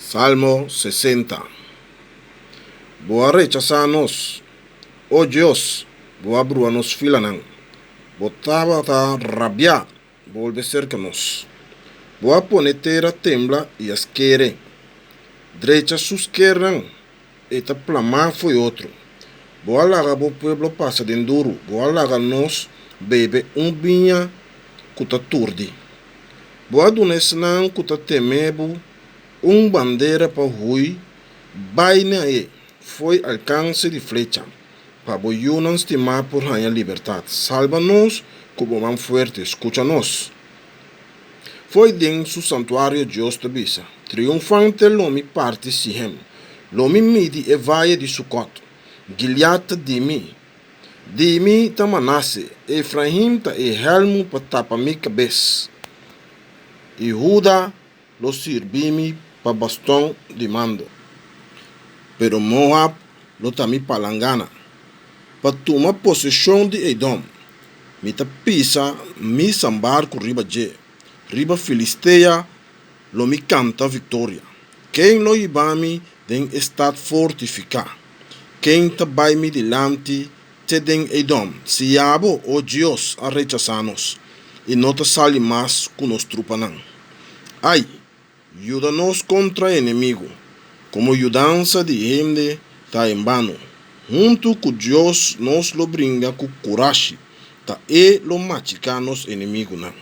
Salmo 60. Bo a rechasá nos, o Dios, bo a brua nos filanan. Bo tabata rabiá, bolbe serka nos. Bo a pone tera tembla i a skere. Drecha su skernan, e ta plamá fo'i otro. Bo a laga bo pueblo pasa den duru, bo a laga nos bebe un biña ku ta turdi. Bo a duna esnan ku ta teme bo un bandera pa hui bai na e fo'i alkanse di flecha, pa bo yunan stimá por haña libertat. Salba nos ku bo man fuerte, skucha nos! Fo'i den su santuario Dios ta bisa, Triunfante lo mi parti Sihem, lo mi midi e vaye di Sukot. Gilead ta di mi, di mi ta Manase, Efraim ta e hèlmu pa tapa mi kabes, i Huda lo sirbi mi pa baston di mando. Pero Moab lo ta mi palangana, pa tuma poseshon di Edom. Mi ta pisa mi sambarku riba dje, riba Filistea lo mi kanta viktoria. Ken lo hiba mi den e stat fortifiká? Ken ta bai mi dilanti te den Edom? Si abo, o Dios, a rechasá nos i no ta sali mas ku nos trupanan. Ai! Yuda nos kontra enemigu, komo yudansa di hende ta en bano. Huntu ku Dios nos lo bringa ku kurashi, ta E lo machiká nos enemigunan.